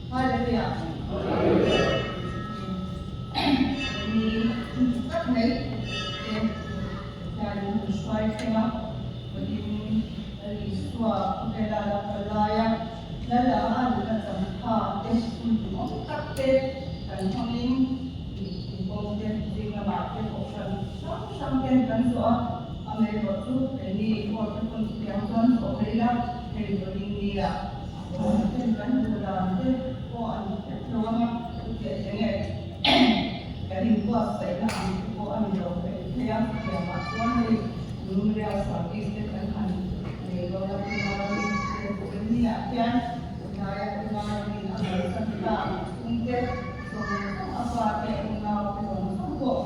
Hallelujah. Ni tak mai te Pathianin min hruai thleng a, vawiin Lal Isua khawvela lo kal laia Lal anga a nuna changtha te hun duhawm tak te kan hmangin inkawm te zing lamah te kohhran hrang hrang ten kan zawh a, amaherawh chu keini pawh te pawn chutiang chuan zawh mai ila hei vawiin nia kohhran ten kan duh dan te pawh an hret lo ang a, chutiang enge kan inbuatsaihna ang te pawh a ni lo theih thei a, chutiangah chuan hei Memorial Service te kan han nei dawn a, Kumari te vawiin niah hian hnaia Kumari in a kalsan ta chhungte zawng zawng a fate unaute zawng zawng pawh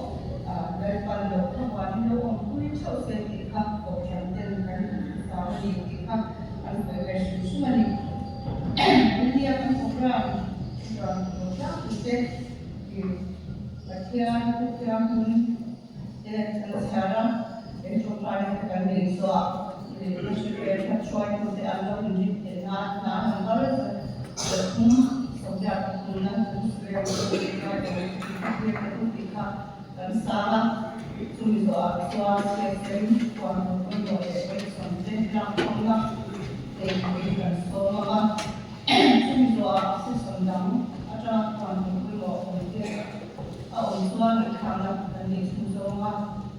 Lalpan lo thlamuanin lo awmpui theuh se tih kha kohhran ten kan inthusam a ni tih kha an sawi ve hrim hrim a ni. India kan program chuan lo tlangpui te Pathian thuthiam hun te kan chhiar a, kan tawngtaina te kan nei zawh a, lehkha hre khat hruaitute an lo inrin theih nan hna an kal pathum sawmriat pathum nan kan square tih kha kan sang a, chumi zawhah chuan chhiatsen huan pawimawh leh pawihsam te lak thawmna ei turin kan sawm ang a, chumi zawhah session dang atanga huan pawimawh awm te a awm chuan ngaihthlakna kan nei chhun zawng a,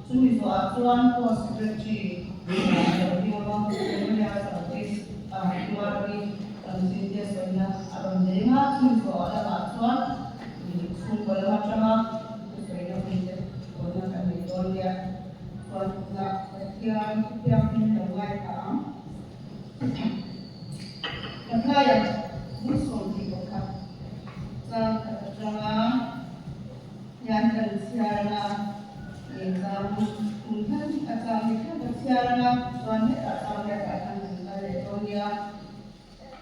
chumi zawhah chuan Post Secretary a lo ding ang a, Memorial Service Kumaravi chanchin te sawina a rawn leng a, chumi zawhah lamah chuan chhungkaw lam atanga Thusawiina hun te tawna kan nei dawn nia. Chuan tunah Pathian thutiangin lo ngaithla ang. Mathaia bul 21 chang khat atanga hian kan chhiarna leh chang kum hman a chang ni khan ka chhiar anga chuan hetah chang riakah khan kan kal leh dawn nia.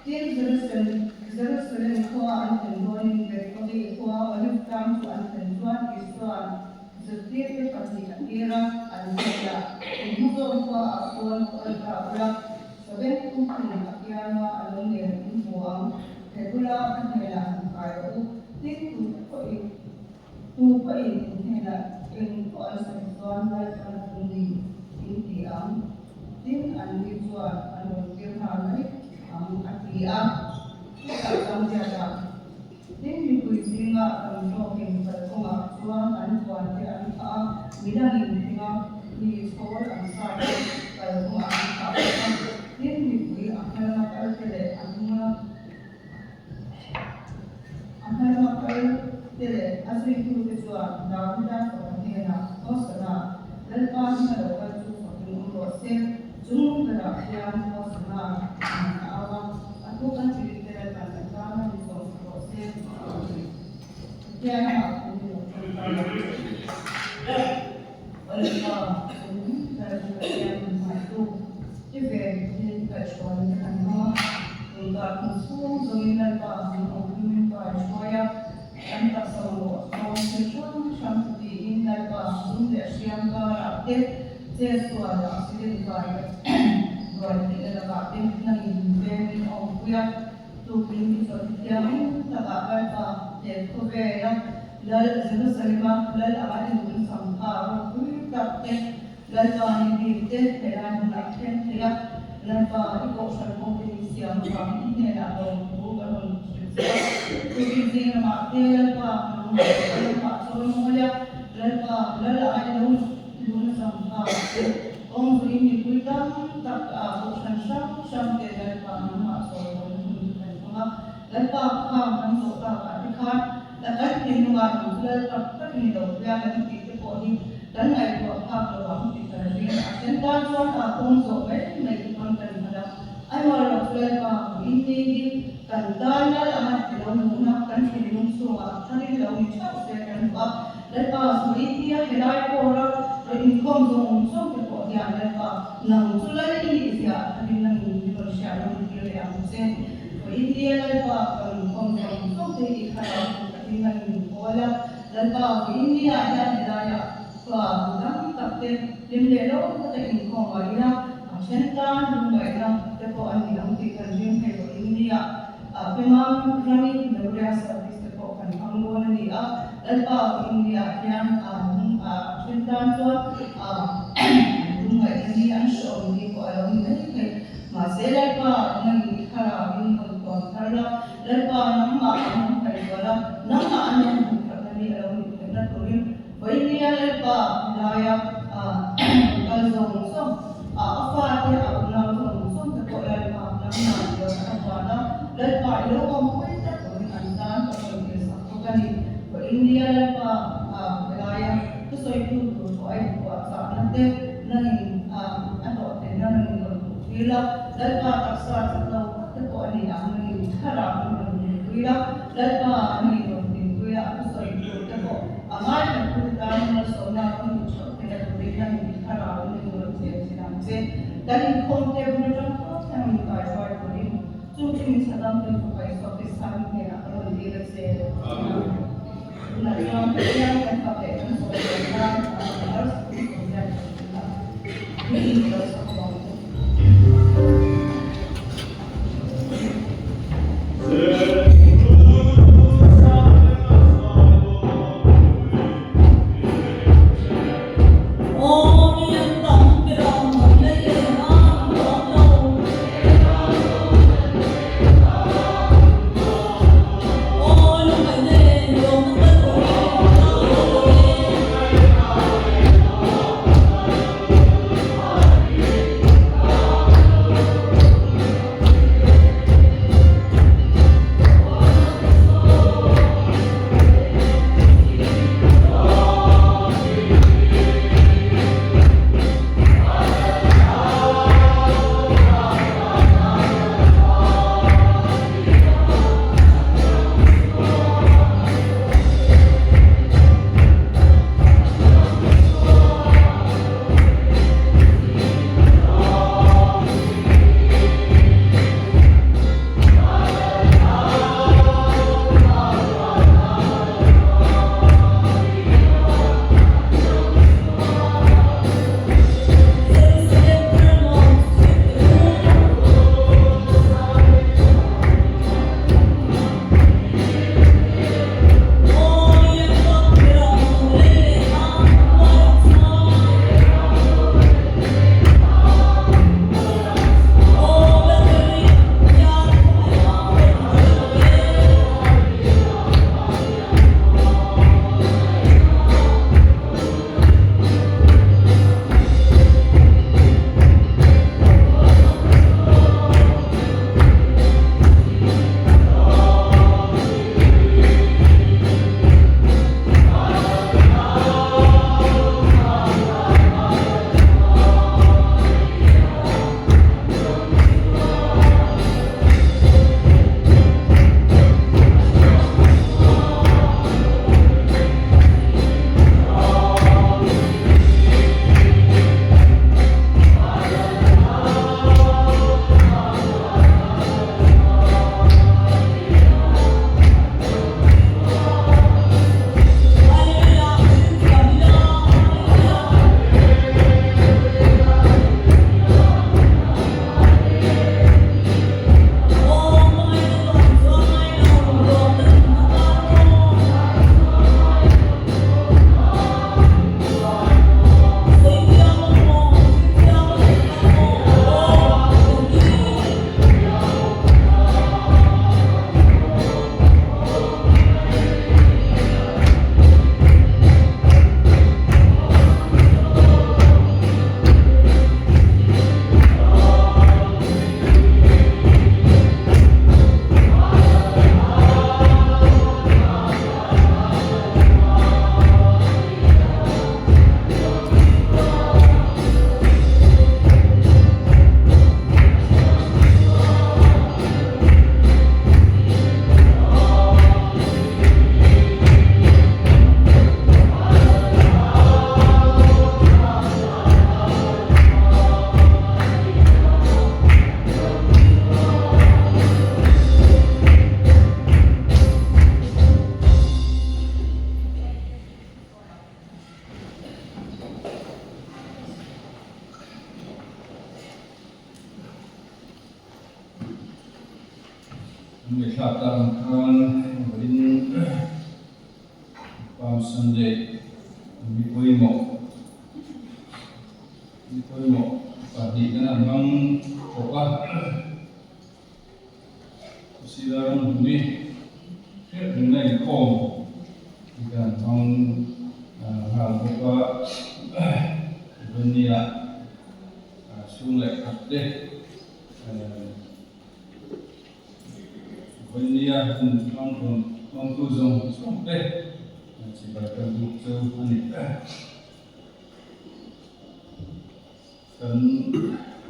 Tin, Jerusalem Jerusalem khua an thlen dawnin Bethphage khua Olive tlang chu an thlen chuan Isua'n zirtirte pahnih a tir a, an hnenah, In hma zawng khua ah sawn khawl ta ula, Sabeng thumthum a kianga a lo nen in hmu ang, he bula ka hnenah han kai rawh u, tin, tute pawhin tu pawhin in hnenah eng pawh an sawi chuan Lalpan a tum ni, in ti ang. Tin, anni chuan an rawn tir nghal mai ang, a ti a. Chutah chuan Biaka, Tin, mipui zinga tam zawkin kalkawngah chuan an puante an phah a, midangin thinga mi chhawl an sat a, kalkawngah an phah bawk a. Tin, mipui a hma lama kalte leh a hnunga a hma lama kalte leh a zuitute chuan Davida fapa hnenah, Hosana, Lalpa hma lo kal chu fakin awm rawh se, chung berah hian Hosana an au a, a thu kan tirite Lalpan kan tana min sawmsak rawh se, a ti. Pathian ah thu min lo tawngtai a, Lalpa chung ber chu Pathian min hmaitu i ven thil kaihhruaina te kan hmang a, tungkar kum chhung zawngin Lalpa min awm min kaihruai a, Kan taksa mamawh zawng thil hrang hrang chu tiin Lalpa zum leh hriam karah te, che sual accident kai ruai theihna lakah te nangin min vengin a awmpui a. Tukin i chawlh thiang takah Lalpa he khawvela Lal Jerusalema Lal anga i nun changkha ropui tak te, Lalpa ni bik te helai hmunah thleng thei a, Lalpa i kohhran ho te min siam avangin i hnenah lawmthu kan rawn hrilh che a. Tukin zing lamah te Lalpa nangmah lamah chawi mawi a, Lalpa lal a i lo luna changkha te kawng zuin mipui tam tak ah kohhran hrang hrang te Lalpa nangmah chawi mawina hun chu kan hmang a. Lalpa khang kan zawh takah te khan la kan thinlungah nang chu lal tak tak i ni lo tia kan tih te pawh hi kan ngaihtuah phak lo ang tih kan ring a. Then tan chuan a kawng zawh mai mai te pawn kan hman a, Annual lo chu Lalpa in ni hi kan tan lal anga ti lo nuna kan thinlung chhungah tharin lo ni theuh se kan duh a. Lalpa sawi tia helai pawra rawn inkhawm zawng zawng te pawh hian Lalpa nang chu lal i nih ziah tharin nang in min rawn hriat rawn tir leh ang che. India Lalpa kan inkhawm zawng zawng te hi thlarau hmu takin kan inkawl a, Lalpa India ah hian helaiah fa dang tak te hlim leh lo taka inkhawm ah ila a then tan lungngaihna te pawh a ni ang tih kan ring hei tawh India. Pemam Rami Memorial Service te pawh kan hmang dawn a ni a, Lalpa India hian a then tan chuan an lungngaihna ni an hreawm ni pawh a lo ni mai thei. Mahse Lalpa nangin i thlarauin rawn tuam thar la, Lalpa nangmah an lo ngaihtuah la, nangmah an lo hmuh thatna ni a lo nih theihna turin Vawinia Lalpa laia rawn kal zawng zawng, a fate a unau zawng zawng te pawh Lalpa nangmah i lo thlamuan a, Lalpa i lo awmpui tlat turin an tan ka rawn tirsak bawk a ni. Vawinia Lalpa laia thusawitu tur pawh a inpuahchahna te nangin a hlawhtlinna nangin rawn hmuhtir la, Lalpa taksa chak lo tak te pawh a ni ang nangin thlarau in rawn hmuhpui la, Lalpa nangin rawn dinpui la, a thusawi tur te pawh a ngaihtuahtu te tan malsawmna rawn ni theuh theih a turin nangin i thlarau in nangin rawn cheng thin ang che. Kan inkhawm te bul atang tawp hian min kaihruai turin chu chu min chhadam te fapa Isua Krista min hnenah ka rawn dil a che. Amen. Tunah chuan Pathian kan fak leh kan sawi dawn nan harsatna sawi hian kan hrilh a, mi in lo sak vang chu. thlah tak ang khan vawiin Palm Sunday ni pawimawh ni pawimawh pahnih kan han hmang thawk a, Sila ramhmui hriat rengna inkhawm hi kan han hmang nghal bawk a, vawiin chhung leh khat te. Vawinia hun hmang rawn hmangtu zawng zawng te chibai kan buk chu a ni. Kan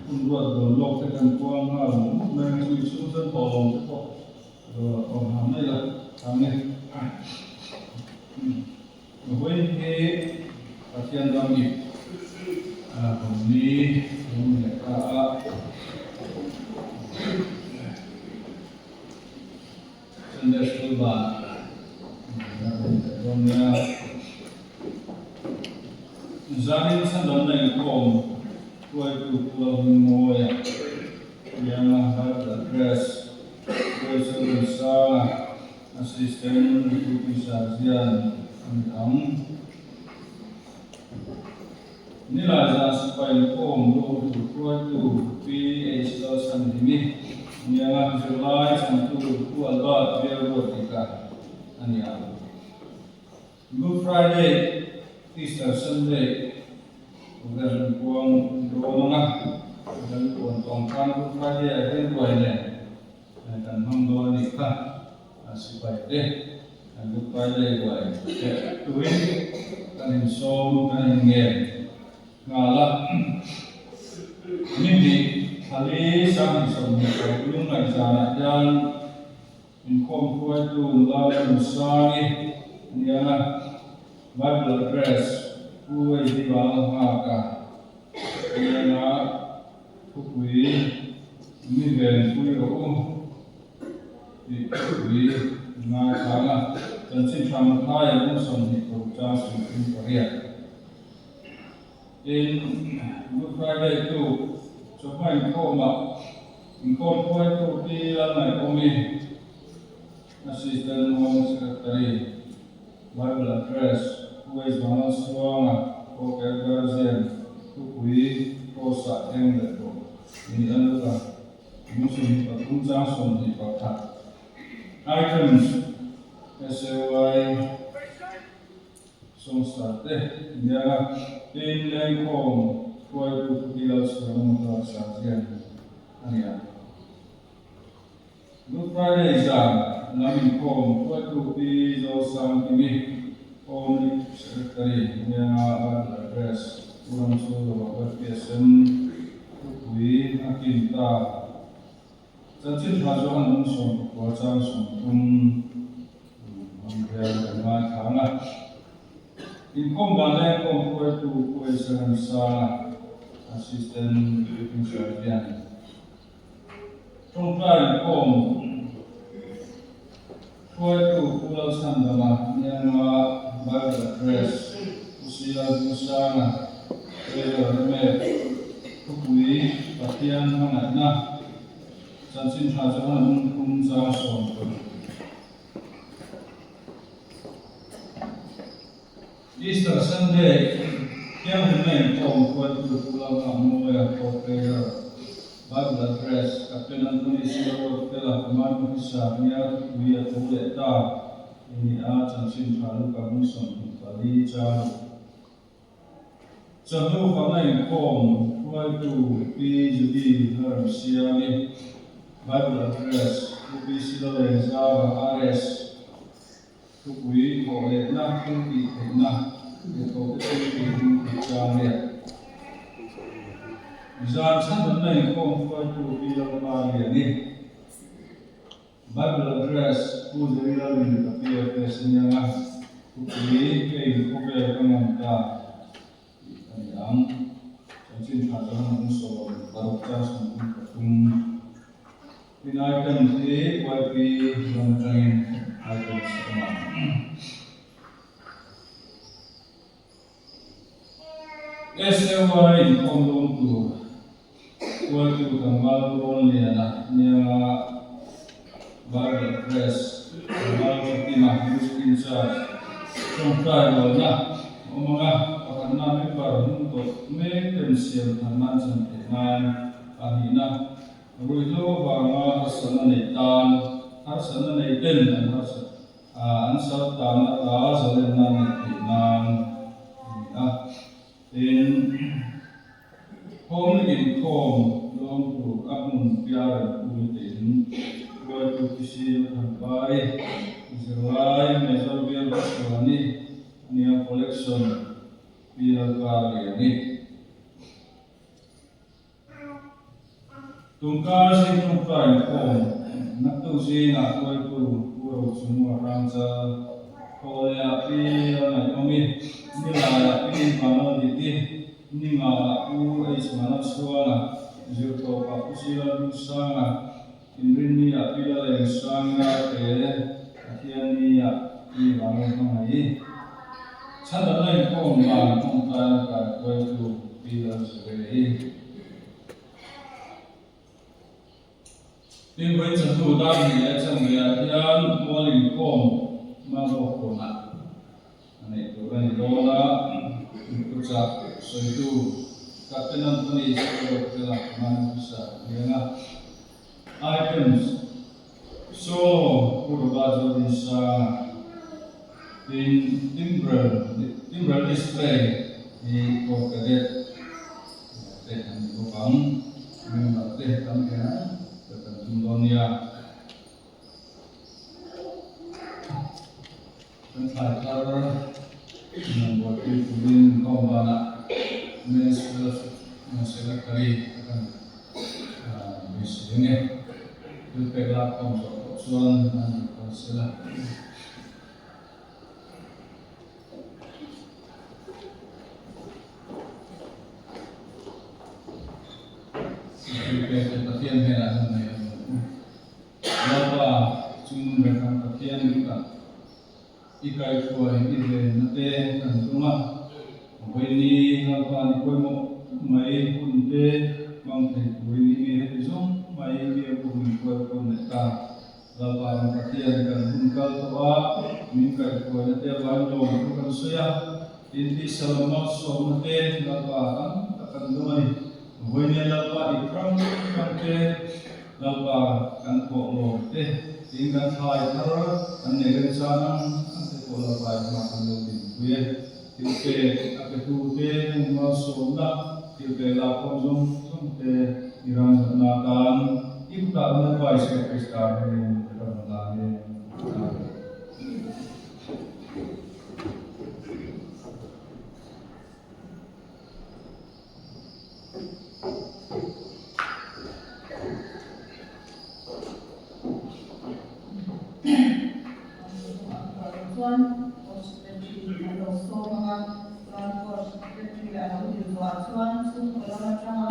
hun ruat dawn lawk te kan kuang nghal mawp mawp mai a, chumi chhung chuan thawhlawm te pawh dawrah awm hah mai la ang e. Vawiin hi Pathian ram ip hawmni lo ni leh ta a. Sunday School ban a ni leh dawn nia. Zanin chhandamna inkhawm hruaitu Pu Lalhmingmawia Pianga Bible Address Hruaichawlh Sanga Assistant Recruiting Sergeant a ni ang. Nilai zan sipai inkhawm lawm tur hruaitu PH Lalchhanhimi nianga zirlai chhantu Pu Albert Bialruatika a ni ang. Good Friday, Easter Sunday, Version kuang dawn anga kan puan tawng khan Good Friday ah hian ruai nen kan hmang dawn a nih kha. Sipai te kan Good Friday ruai hreh turin kan insawm kan inngen nghal a. Ni hnih thali 2026 lungngaihzanah hian Inkhawm hruaitu nula Lalnunsangi a ni ang a, Bible address Pu Eddie Vanlalnghaka a ni ang a, thupui mi venpui rawh u tih thupui ngai thang a, chanchin tha Mathaia bung 26 chang 38. Tin, Good Friday tuk chawhma inkhawmah Inkhawm hruaitu Pi Lalngaihawmi, Assistant Home Secretary, Bible Address, Pu H. Vanlalsuanga, Kokek Guardian, Thupui, Kross-ah eng leh tawh ni a luka lung 23 chang 21. Items, SAY. Sawmstar te nia tin lengkhawm hruaitu Pu Lalchhuana motor sergeant a ni a. Good Friday zan lam inkhawm hruaitu Pi Zosangkimi Home Secretary nia Bible Address Pu Ramchhulova YPSM Thupui a kin ta. Chanchin tha chu an awm 19 chang 30 ang hian kan ngaithla ang a. Inkhawm dan leh inkhawm hruaitu Pu Eisa Remsanga, Assistant Deputy Sergeant, Tawngtai inkhawm hruaitu Pu Lalchhandama, Nianga Bible Address, Pu C Lalbunsanga, Treasurer Remek, Thupui Pathian hmangaihna, Chanchin tha chu han awm tum chang 10. Easter Sunday thianghlimna inkhawm hruaitu Pu Lalnghahmawia Co-Treasurer, Bible Address, Captain Anthony Sialruatfela, Command Officer nia thupui a tho leh ta i ni a, chanchin tha Luka bung 24 chang Chawhnu fana inkhawm hruaitu Pi Judy Lalramsiami, Bible Address, Pu PC Lalengzara, RS, Thupui thawh lehna thil tih theihna leh thote thil tih hming tih chang riat. Zan chhandamna inkhawm hruaitu Pi Lalmaliani, Bible Address, Pu Jerry Lalin ka PFS aniang a, thupui keiin khawvel ka ngam ta tih a ni ang. Chanchin tha chuan an 16 chang 33. Tin item hi YP lam atangin items a awm ang. SAY inkhawm lawm tur hruaitu tlangval Rawnliana nia. Bible Press, Lalthakima Music in Charge, Tawngtai Rualna a awm ang a, pakhatna member hnung tawh mek ten siam than nan chan theih nan pahnihna ruihhlo avanga harsatna nei tan harsatna nei ten an harsat an sal tanna ta zalenna neih theih nan a ni a. Tin, Home inkhawm lawm tur a hmun piar an pui tein hruaitu Kisi Lalthanpai, zirlai Major Bial Paswani ania Collection Pi Lalkar Liani. Tumkar zingtawngka inkhawm naktu zingah hruaitu Pu Rochunga Hrangchal, Thawlehah Pi Lalngaihawmi, Nilaiah Pi Vanlalniti, Ningahah Pu H Manachhuana, Zirtawpah Pu Silalduhsanga, Inrinniah Pi Lalengsangi te, Pathianniah Pi Vanlalhmangaih. Chhandamna inkhawm dan tawngtaina kaihruaitu Pi Lalzirei. Tin, vawiin chawhnu dar hnih leh chanveah hian mual inkhawm mamawh kawnah a neih tur a ni dawn a, Thuchah sawitu Captain Anthony Sailawkvela Commanding Officer a ni ang a. Items, Solo Pu Robert Zodinsanga, tin Timbrel Timbrel Display hi Corps Cadet te an ni bawk ang. Member te tam hian kan tum dawn nia. Kan thlai thar nan buaipui turin inkhawm banah Men's Fellowship Secretary a kan beisei ang e. Thil pek lak khawm zawh pawh chuan an rawn kal sela. Thil pek te Pathian hnenah han nei ang u. Lalpa, chungnung ber kan Pathian kutah i kaihhruai i venna te kan tum a, vawiini Lalpa ni pawimawh tak mai hun te hmang thei turin i mi heti zawng mai biak u min hruai khawm leh ta. Lalpa kan Pathian kan hun kal tawh a, min kaihhruaina te avangin lawm thu kan sawi a, tin tisa lam malsawmna te Lalpa tam tak kan tum a ni. Vawinia Lalpa i hrang hrang te Lalpa kan thawh lawm te tiin kan thlai thar kan nei remchang ang ang te pawh Lalpa i hma kan lo dinpui e. Thil pek a pe tu te hmun malsawmna thil pek lak khawm zawng zawng te i ram zawhna atan i kutah Lalpa Isua Krista hmingin ka rawn lan e. Amen. Chuan coach secretary a lo sawm ang a, chuan coach secretary a lo dil zawhah chuan chhungkaw lam atanga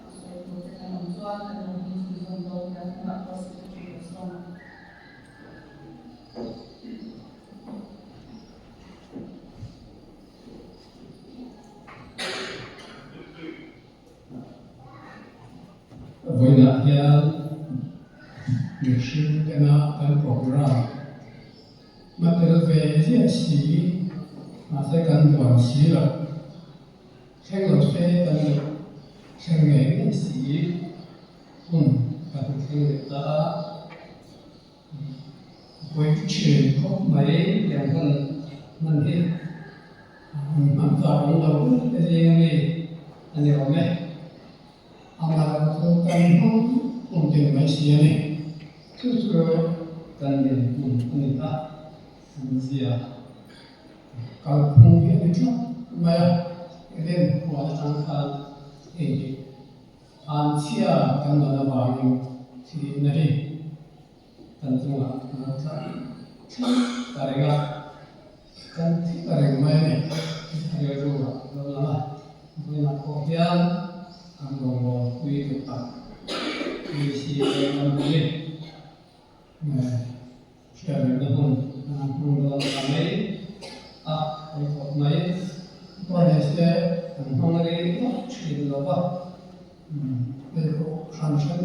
sawi tur te kan awm chuan kan lo hming chhun zawm dawn nia tunah coach secretary a sawm ang. Vawiinah hian mihring tena kan programme hma tel ve ziah si mahse kan duan si lo, thleng lo se kan duh thleng ngei ngei si hun kan thleng leh ta a. Vawi thin khawp mai tiang hun hman hi hman chak awm lo te zing ami a ni awm e. Amah erawh chu kan hmang kum tin mai si a ni. Chu chu kan dinhmun a ni a, an zia kalphung hi a ni tlat mai a, Eden huan atang khan hei hi Anchhia kan dawn avangin thihna hi kan chungah a lo tla thleng ta reng a, kan thi ta reng mai a ni. A rilru ah a lo lang a, vawiinah pawh hian kan rawngbâwl pui duh tak BCA lam hi Hriatna hun an hmang dawn ta mai a, hawi khawp mai. Pawh ni se an hmang rei vak thin lo va, hei pawh hran hran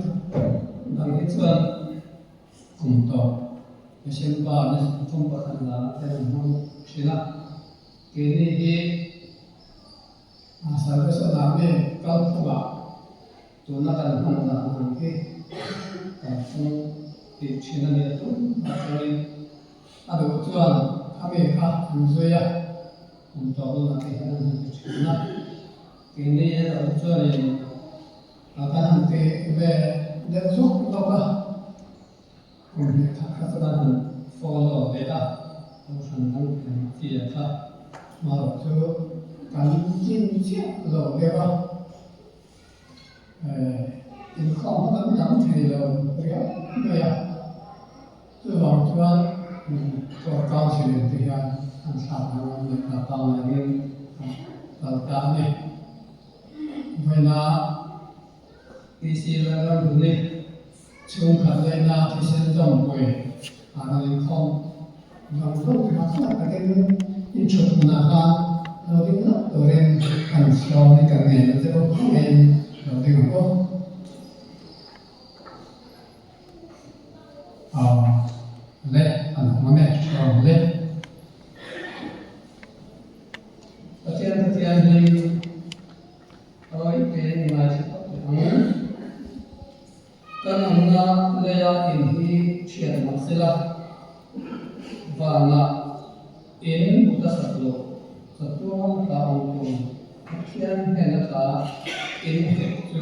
dang hi chuan kum tam. tawp December ni 31 zana te an hmang thin a. Keini hi Salvation Army kalphungah tuna kan hman dan ang hi kan phung tih thin a ni a tumah chuanin a duh chuan khami kha an zui a, kum tawp lamah te hian an han ti thin a. Keini erawh chuanin kan han ti ve deuh zawk zawk a. Kum hnih khat kha chu kan han follow ve a, kohhran dang eng chi a kha hmarawh chu kan tlin chiah lo deuh a, inkhawm kha kan tam thei lo riau mai a, chuvang chuan court council in te hian an thlak ang leh ta pangngai angin kal ta a ni. Vawiina PC Lalramhluni Chhungkhat lehna thisen zawmpui a rawn inkhawm zawng zawng te kha chhuak takin inchhut hunah khan lo ding lawk turin kan sawm hi kan ngei na che u ngeiin lo ding ang u. Aw le an hmu nge ṭhawng le. Pathian Pathian hlim Awi tein ngaithla phawt teh ang. Kan awmna leia in hi thian mah sela, vanah in kut a sak loh chatuan ta awm tur Pathian hnen ata in nghet chu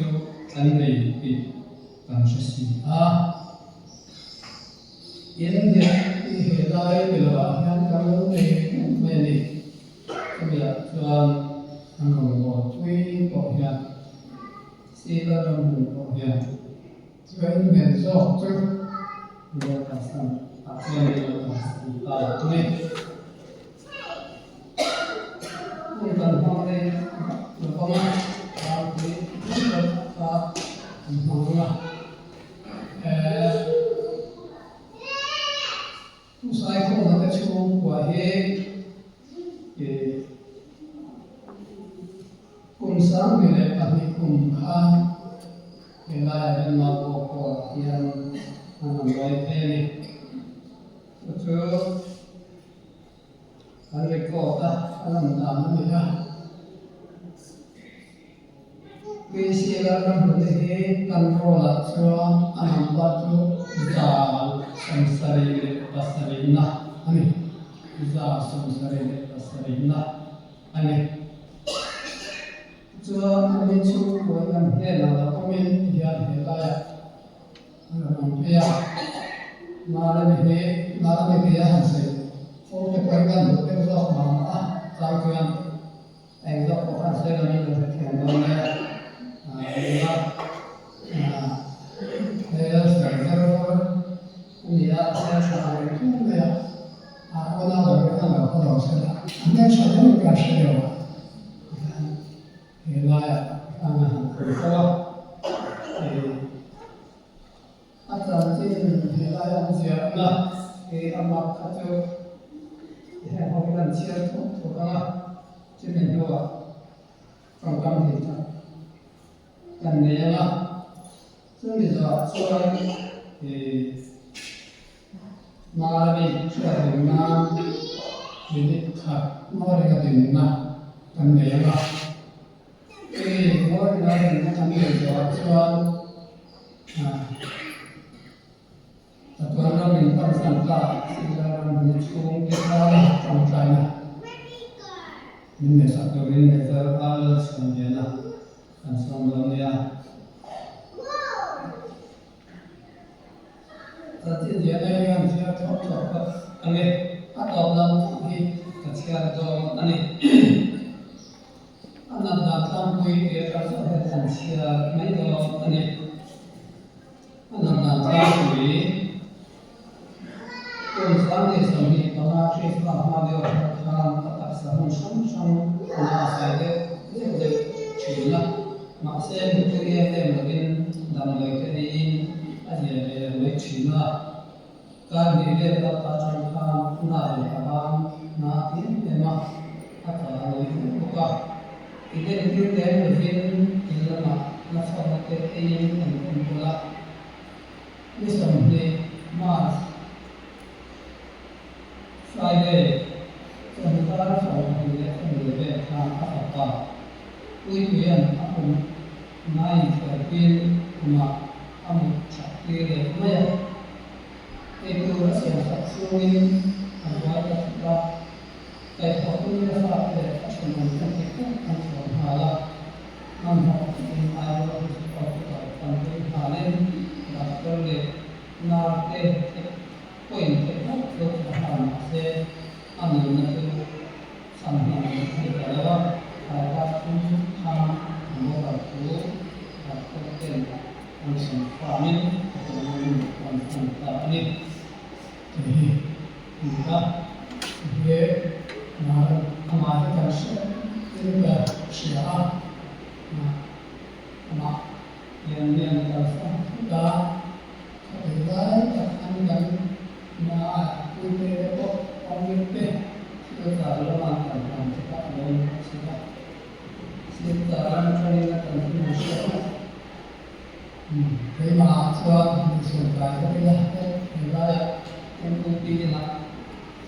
kan nei tih kan hre si a. In nghet tih he lai ni lovah hian kan lo nei reng mai a ni. Chumi-ah chuan an rawn bawl pui pawh hian Sila ram hmun pawh hian chuan inven zawk chu lo kalsan ah chuan min lo kalsan ta a ni. Hun kan hmang rei vak lo vang a, tlangpui mai lo kha kan hmang a. Pu Saikhawma te chhungkua hi kum 2002 kum khan helaiah hian Maubuak pawh hian an rawn lawi phei a ni. Chu chu kan record a, a lan dan a ni a. PC Lalramhlun hi kan roll-ah chuan a number chu 77 na a ni. 77 na a ni. Tichuan ani chhungkawi kan hnenah lo awmin tihian he laiah a rawn awm phei a. Maremi hi Maremi tia han sawi fo te pawhin kan duh deuh zawk mah mah a, chang chuan Eng zawk pawh khan sawi lo in lo hrethiam dawn nia. Nula hmel fel ber vawr a ni a, hmel tha ang reng phian mai a, a unau dang te khan lo haw lo se la, a hmel tha deuhin ka hre deuh a, tikhian he laiah khan a han khur fo a, a chanchin he laia an ziahna hi a mak kha chu heng ho hian an chhiar thuak thuak ang a. Chumi hnuah tawngkam thei tak kan nei ang a, chumi zawhah chuan ih Marami hriatring nan minute khat ngawi ringa dinna kan nei ang a, chumi ngawi ringa dinna kan neih zawhah chuan ah Chatuan ram in pan san ta Sila ram hmun chhung te tana tawngtaina min neihsak turin Major Al Chhuanliana kan sawm dawn nia. Chanchin ziahna hi han chhiar thuak thuak phawt ang e, a tawp lam chauh hi ka chhiar dawn a ni. A nat dan tlangpui tih atang chauh hian kan chhiar mai dawn a ni. A nat dan tlangpui kum 2025 Krismas hma deuh atang khan a taksa hmun hrang hrang na a sai deuh deuh deuh thin a, mahse mutui em em lovin damdawi te eiin a zia ve mai thin a. Kar hnih vel kal ta atang khan na leh a ban na a ti em em a, a tla a lawi vek bawk a. I entir lem lovin in lamah na chhuakna te eiin an enkawl a. Ni 20 March. Friday, chawhnu dar 20 leh chanve vel khan a fapa Puipuia'n a pum nai inthliarpin khumah a mut that tir leh mai a. Eitur a siam sak chhungin a buai ta thut a, kaihthawh tumin a fate leh a thenawm ten dik tak an chhuah nghal a. Hmanhmawh takin Aizawl Hospital panpui nghalin doctor leh narte te pawhin theih vak lo chhuah nghal mah se a nunna chu chhan hman a ni ta lo a, thlai thum khan a motor chu doctor ten an chhan famin a tumlung an chhan ta a ni. Tih hi a ni a, he amah hi kan hriat in ka hria a, amah lian lian kalsan thut a, khatei lai tak an kan hma a puite te pawh awm te thil char lama kan hman te kha a lo ni bawk si a, thil char lam atangin a kan hun a hriat a. Keimahah chuan insawn kai vek ila, he laiah MOP inah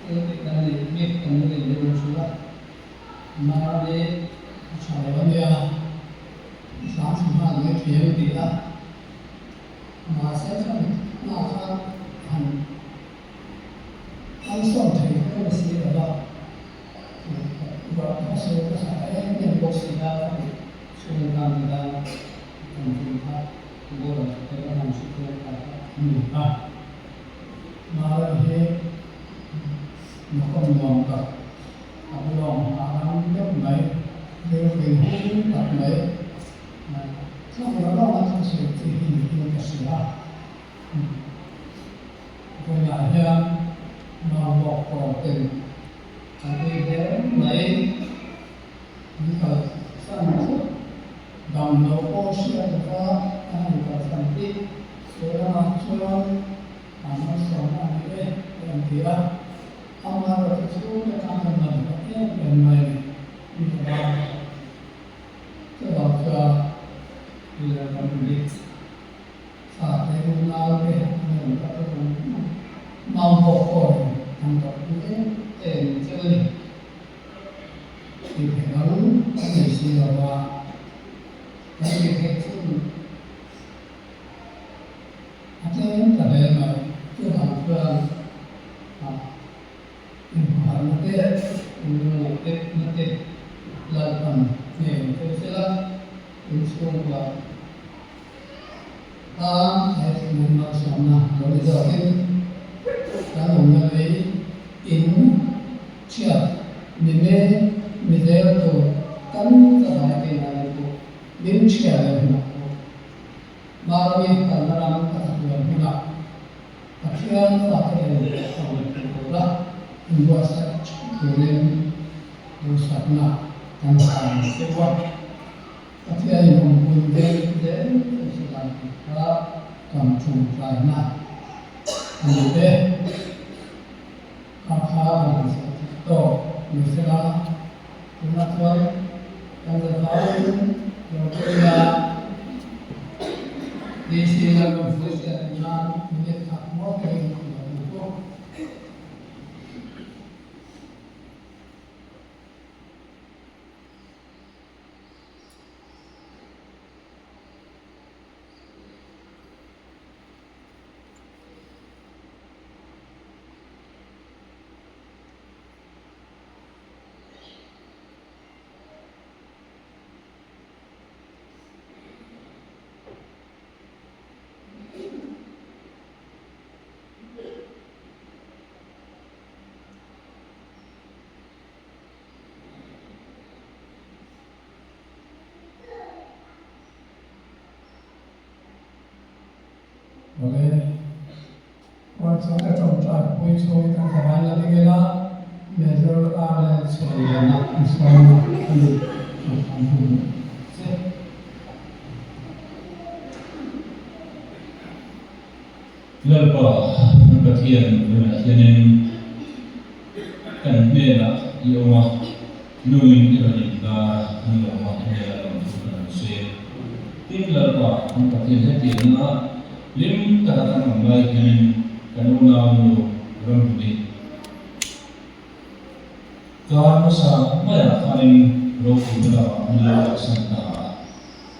thil tih kan neih bik kan la nei deuh ang a, Mari a tha lo a nia, i hlang thla nghal mai thei ang ti a, mahse khami hna kha han kalsawn thei kha ka ni si lo va, ruah ka sawi ka hla em em bawk si a, khami chhung khan ti khan Chanchin kha boral te ka han hre chiang ta kha a ni a. Mara hi nakawm nuam tak, a bulawm hahdam deuh mai, rilru hung tak mai, tlang la lawng a thusawi chi hi niin ka hria. Vawiinah hian Maubawk kawl ten an ui hle mai. An kalsan thut dam lo pawh hriat lova an han kalsan hi chu lamah chuan an malsawmna a ni e tih an ti a, amaherawhchu chhungte tan an la duh em em mai a ni. Mi ka ba chuvang chuan Miller kan ni fate unau te an rawn kal ta rum rum mau bawk pawhin an tawrhpui em em cheu a ni. Tih theih ang a nei si lo va, kan tih theih chhun a tlem ta hle mai. Chuvang chuan inhmuharna te, inlungawhpekna te Lalpan hnen cheu sela, inchhungkua tan he thihna malsawmna lo ni zawkin kan awmna lei in Chhiat, mi me, mi zel tur tam ka vai phei ngai lo pawh min chhia leh hunah pawh Marami kalna ram ka chatuan hunah Pathian fate en ka rawn hmuh tura inbuatsaih ṭheuh turin duhsakna kan hlan deuh a. Pathianin awmpui vel zel chu silai tih kha kan ṭawngṭaina a ni e. Kha kha kan han sawi thei tawh ni sela, tunah chuan kan zavaiin lo pawina DC Lalramhruaisia tih nan minute khat ngawt takin kan lo hmu bawk. Awle, Kawr chuan ka ṭawngṭai pui chhungin kan zavai la ding ila, Major RL Chhuanliana an sawn a ni tih kan hmu che. Lalpa, kan Pathian vawiinah hianin kan hnenah i awm a, nungin i rawn inlar a, kan lawm a, i hnenah lawmthu kan rawn sawi e. Tin, Lalpa, kan Pathian hetianga hlim taka kan awm lai hianin kan unaunu Ramhluni. Kar hmasa maiah khanin ropuina lamah min lo kalsan ta a.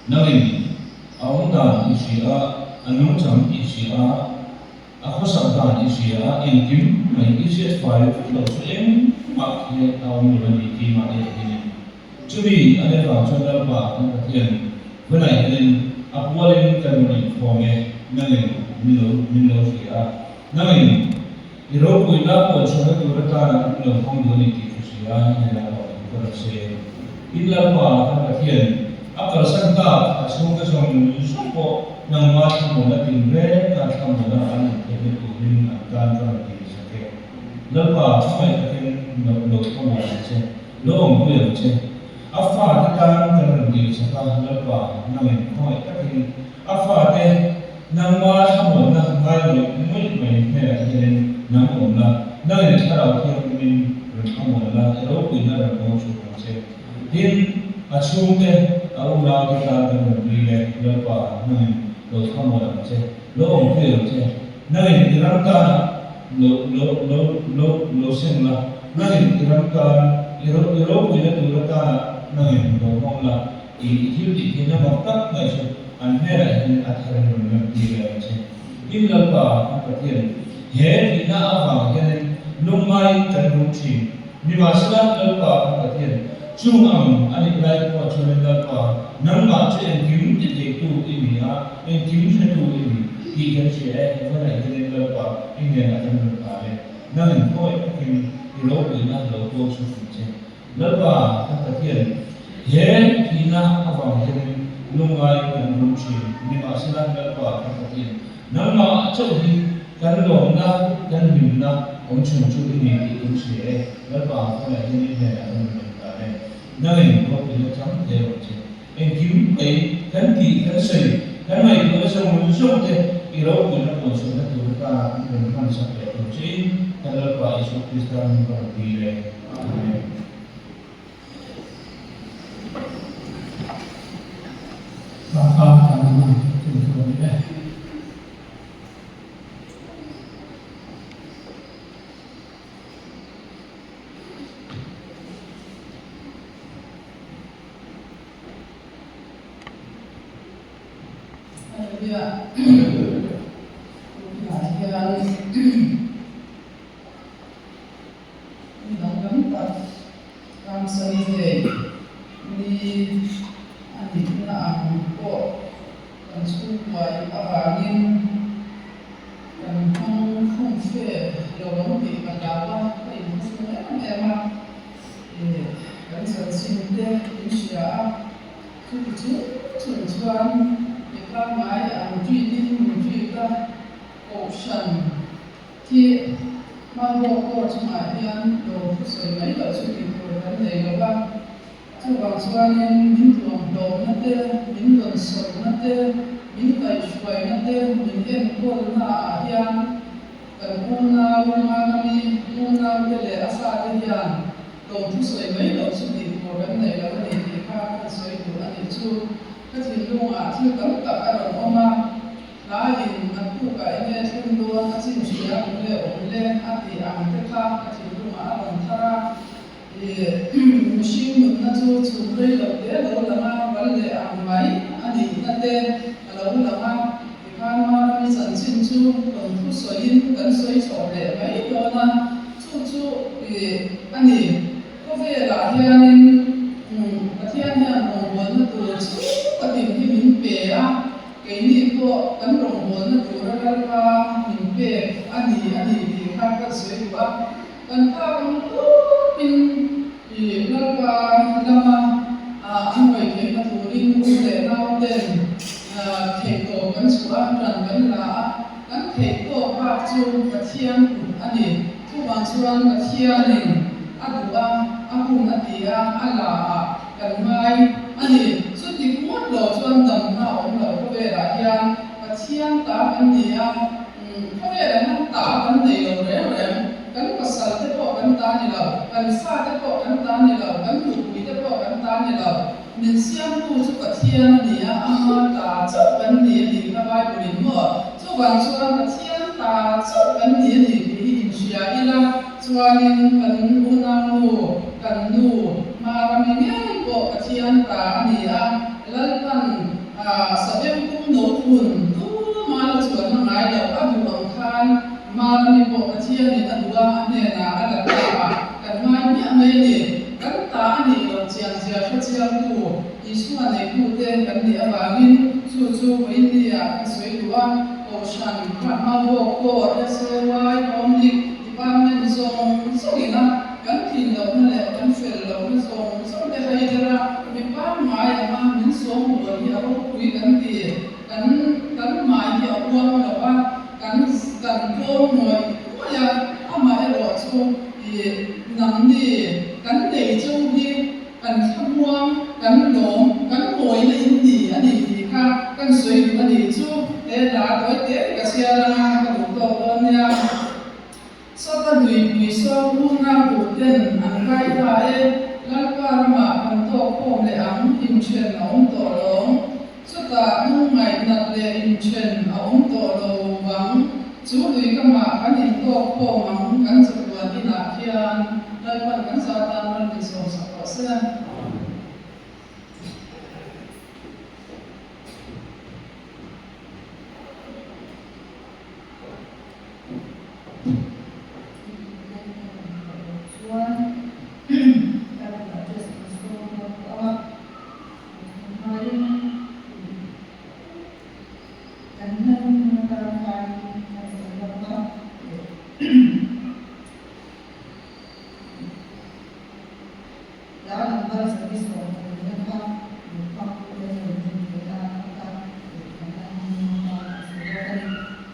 Nangin a awm dan i hria a, a nungchang i hria a, a khawsak dan i hria a, engkim mai i hriat fai vek loh chu engmah hi a awm lo a ni tih mahni a hianin chumi a leh vang chuan Lalpa kan Pathian vanaih hianin a pualin kan rawn inkhawm e, nangin min lo min lo hria a, nangin i ropuina puan chhuahna tur atana min lo hmang duh a ni tih ka hria a, hei a awm ka rawn sawi e. Tin Lalpa kan Pathian a kalsan tak a chhungte zawng zawng pawh nangma thlamuana tin reng a thlamuana an awm theihna turin an tan ka rawn ti zak e. Lalpa hmangaih takin lo lo thlamuan ang che, lo awmpui ang che. A fate tan kan rawn dil chak a, Lalpa nangin hmangaih takin a fate nangma thlamuanna ngai ngawih ngawih mai hnenah hianin nang awm la, nangin thlarau thianghlimin rawn thlamuan la, i ropuina rawn awm chhuk ang che. Tin, a chhungte, a unaute tan kan rawn dil e, Lalpa nangin lo thlamuan ang che, lo awmpui ang che. Nangin i ram tana lo lo lo lo lo seng la, nangin i ram tan i ro i ropuina tur atana nangin lo hmang la, i i thil tih theihna mak tak mai chu an hnenah hian a thar in rawn lan tir leh ang che. Tin Lalpa kan Pathian, he tihna avang hianin lungngaiin kan rum thin. Nimahsela Lalpa kan Pathian, chung ang a nih lai pawh chuanin Lalpa, nangmah chu engkim ti theitu i ni a, engkim hretu i ni tih kan hria e, i va naih hianin Lalpa i hnenah kan rawn ta le, nangin khawngaih takin i ropuina lo tuam chhuk ang che. Lalpa kan Pathian, he thihna avang hianin lungngai kan rum thin. Nimahsela Lalpa kan Pathian, nangmah chauh hi kan lawmna, kan hlimna awm chhun chu i ni tih kan hria e. Lalpa khawngaih hian i hnenah kan rawn en ta e. Nangin ropuina chang hle rawh che. Engkim mai kan tih, kan sawi, kan ngaihtuahna zawng zawng te i ropuina puanchhuahna tur atana kan rawn hman sak leh tur chein kan Lalpa Isua Krista hming ka rawn dil e. Amen. Kha kan hman thil chu a ni e. Hallelujah. Tunah hian mi danglam tak Palm Sunday ni a nihna ang pawh kan chhungkuai avangin kan hmang khum fe lo ang tih ka hlau a, ka inhmachhung em em a. Kan chanchin te in hria a, chuti chung chung chuan mi pangngai ang ṭitin min ṭit a, kohhran khi hmanraw kawr chungah hian lawm thu sawi mai loh chu tih tur kan nei lo va, chuvang chuanin min tuamhlawmna te, min rawn sawmna te, min kaihhruaina te, min enkawlna ah hian Kan unau Manami unaute leh a fate hian lawmthu sawi mai loh chu tih tur kan nei lo a ni tih kha kan sawi duh a nih chu. Ka thinlungah thil tam tak a rawn awm a, hlaiin naktukah enge thleng dawn a chin hria awm leh awm le a tih ang te kha ka thinlungah a rawn thar a. Mihring nunna chu chhum rei lo te lo lang a, ral leh ang mai a nihna te a lo lang a. Tikhan Marami chanchin chu rawn thu sawiin kan sawi chhoh leh mai dawn a, chu chu a ni. Khawvelah hianin Pathian hian rawngbawlna tur chu patin hi min pe a, keini pawh kan rawngbawlna tura Lalpa min pek a ni a ni tih kha kan sawi duh a. Kan phak ang tawpin i Lalpa lama an ngaih theihna turin u leh nau ten theihtawp kan chhuah a, ran kan la a, kan theihtawp bak chu Pathian kut a ni. Chuvang chuan Pathianin a duh a, a hun a ti a, a la a kan ngai a ni. Chuti ngawt lo chuan damna a awm lo khawvelah hian Pathian ta kan ni a. Khawvelah hian ta kan nei lo reng reng, kan pasal te pawh kan ta ni lo, kan fa te pawh kan ta ni lo, kan nupui te pawh kan ta ni lo. Min siamtu chu Pathian a ni a, ama ta chauh kan ni a tih kha Bible in maw? Chuvang chuan Pathian ta chauh kan ni a ni tih hi inhria ila, chuanin kan unau nu. Kan nu Marami ngei pawh Pathian ta a ni a, Lalpan Sabengtung no hun tuma la chuanna ngai loh a duh ang khan Marami pawh Pathianin a duh a, a hnenah a la ta a, kan ngai miah mai a ni. Kan ta a nih loh chian zia hre chiangtu Isua neitute kan nih avangin chu chu vawiinnia kan sawi duh a, Kohhran, Hmabawk pawh, SAY, Home Department zawng zawngin a kan tlin lohna leh kan fel lohna zawng zawng te haider a, mi pangngai anga min sawmbawl hi a ropui kan ti. Kan kan hmai hi a uang lo a, kan kan tlawm ngawih ngawih a, amaherawh chu ih nangni kan nei cheu hi kan thlamuang, kan lawm, kan mawina in ni a ni tih kha kan sawi duh a nih chu he hla tawi te ka chhiar anga ka duh tawk dawn nia. Sawta luipui saw unau duh ten an kai ta e, Lalpa ramah kan tawk khawm leh ang, inthen a awm tawh lawng. Chutah lungngaih nat leh inthen a awm tawh lo vang. Chu lui kamah kan intawk khawm ang kan chatuan inah khian Lalpan kan za tan ram min sawmsak rawh se. Chuan kan address kan sawm dawn tawh a, hmain kan hman atan khan kan sawi lawk a. Lar number 120 kha min hmang tu te rawn hmun ve a ata kan hman atan kan sawi lawk a ni.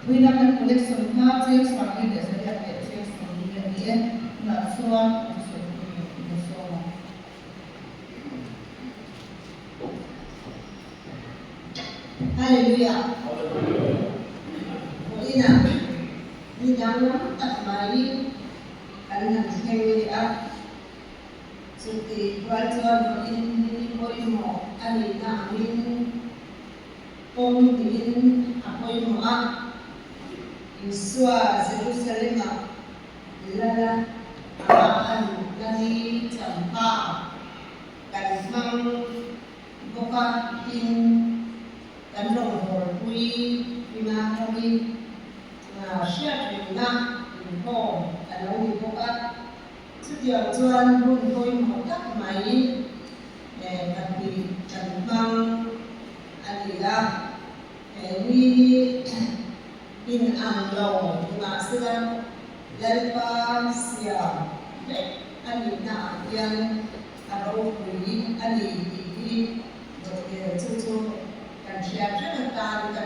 Thuina kan collection kha cheng 1800 leh cheng 40 a ni e. Tunah chuan a thusawi tu tur in a sawm a. Hallelujah! Vawiinah ni danglam tak mai kan han thleng leh a. Chuti rual chuan vawiin hi ni pawimawh a nihna angin pawm tiin a pawimawh a. Isua Jerusalem-ah lala amah a luhna ni champha kan hmang bawk a, tin kan rawngbawlpui Pimahrami hriatrengna inkhawm a lo ni bawk a. Chutiang chuan hun pawimawh tak mai pahnih kan hmang a ni a, he ni hi inang lo nimahsela Lalpa siam vek a nihna ah hian a ropui a ni tih hi chu chu kan hriat reng atan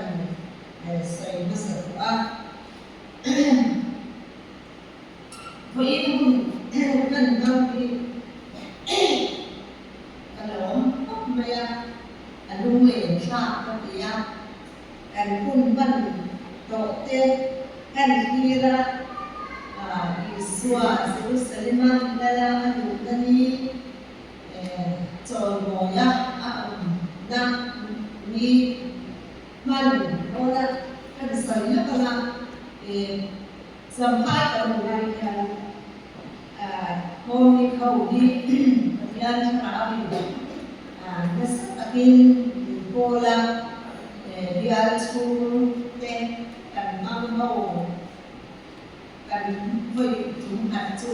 kan sawi hmasa duh a. Vawiin hun kan hmang hi ka lawm khawp mai a, a lunglen thlak ka ti a, kan hun hman tawh te kan thlir a, Isua Jerusalema lala a luhna ni chawimawia a awmna ni hman dawna kan sawi lawk ang a. Champhai kan hmu lai hian Home ho hi Pathian thlarauin nasa takin min pawl a, bial chhung te kan hmang ho kan vawi tum khat chu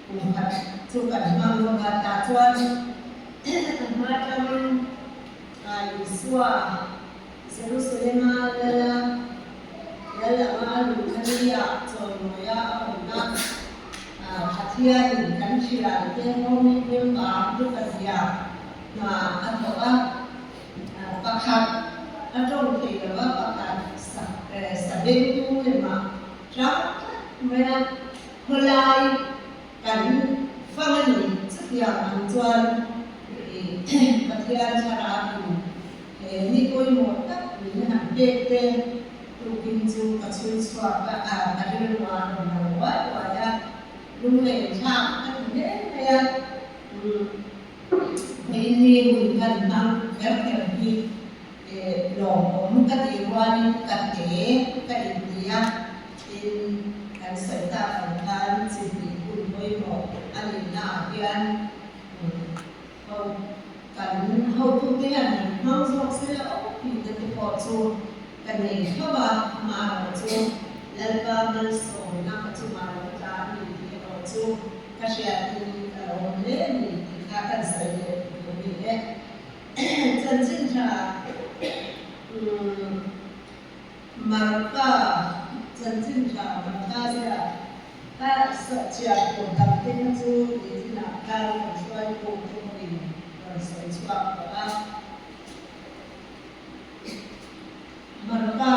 kum khat chu kan hmang hlawm a, tah chuan a hma atangin Isua Jerusalema lala Lal anga a luhna nia chawimawia a awmna Pathianin kan thiante Holy Member luka zia hna a thawk a, pakhat a tawng thei lo a, pakhat sabengtung lemah tlang tlat mai a, khawlai kan fang a ni. Chutiang ang chuan Pathian thlarauin he ni pawimawh tak min han pek te tukin chu ka chhui chhuak a, ka rilru a rawn lo uai uai a, lunglen thlak ka ti hle mai a. Vawiin ni hun kan hmang kher kher hi lawmawm ka tih rualin ka te ka inti a, tin kan sawi tak ang khan chi hnih hun pawimawh a nihna ah hian. hian ho kan hotute hian han hmang zawk se la aw tihna te pawh chu ka nei tho a, amaherawhchu Lalpa malsawmna ka chungah lo tla a ni tih erawh chu ka hriatin ka lo awm hle a ni tih kha kan sawi leh duh ni e. Chanchin tha Marka chanchin tha Marka ziah ka chhiar tur tam te kha chu nitinah khan kan hruaitu te pawhin rawn sawi chhuak tawh a. Marka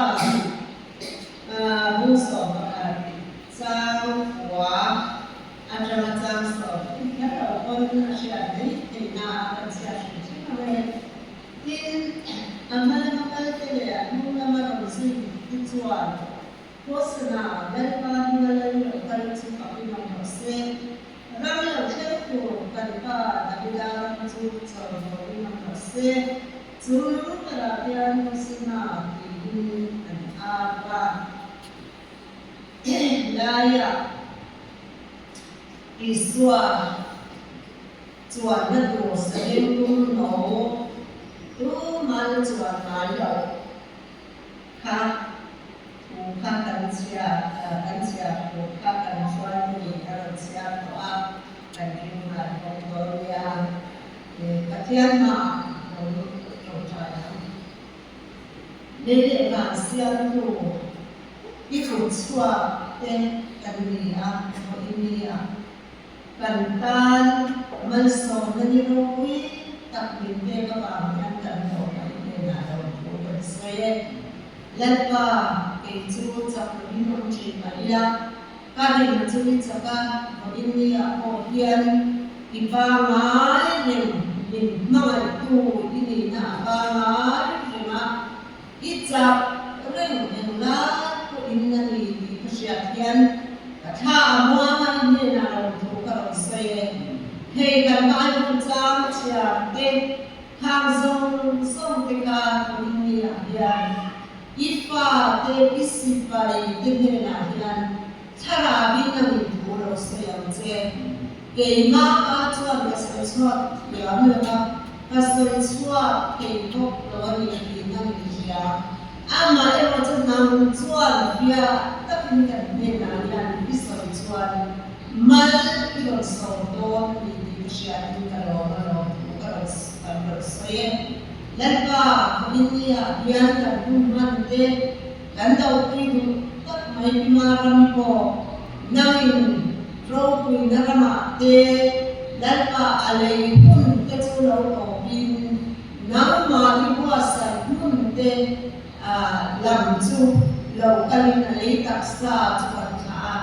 bung 11 chang kua atanga chang 20 kher lo pawn a hriat mai theihna a kan chhiat hrim hrim ang e. Tin, a hma lama kalte leh a hnung lama rawn zui te chuan Hosana, Lalpa hminga lal lo kal chu fakin awm rawh se. Ram lo thleng tur kan pa Davida ram chu chawimawiin awm rawh se. Chu lung berah hian Hosana tiin an au a. Laiah Isua chuanna tur saveng tum no tumal chuan ngai lo kha thu kha kan chhiar kan chhiar thu kha kan hruaituin a rawn chhiar tawh a, kan ring nghal bawk dawn nia. Pathian hmaah lo tawngtai ang. Lei leh van siamtu i kut chhuak te kan ni a, vawi ni a. Kan tan malsawmna ni ropui tak min pek avang hian kan hlawhna i hnenah lo thu kan sawi e. Lalpa, kei chu chak lovin awm thin mah ila, ka rin chu i chak a, vawiin niah pawh hian i pangai reng min hmangaihtu i nihna a pangai reng a, I chak reng englai pawhin a ni tih ka hriat hian ka thla a muang a, i hnenah rawn thu ka rawn sawi e. Hei kan Bible chang chhiar te, khang zawng zawng te kha thuin niah hian i fa te, i sipai te hnenah hian thlarauin a min thu lo sawi ang che. Keimah pa chuan ka sawi chhuak thiam lo va, ka sawi chhuak thei bawk lo a ni tih nang i hria. Amah erawh chu nang chuan fiah takin kan hnenah hian i sawi chuan mal i rawn sawm dawn a ni tih ka hriatin ka lawm a lawm thu ka rawn kan rawn sawi e. Lalpa, Kawinnia hian kan hun hman te kan dopui duh tak mai hma ram pawh nangin ropuina ramah te Lalpa a lei hmun te chu lo tawpin nangmah i buatsaih hmun te lam chu lo kalin a lei taksa chu kan thlah a.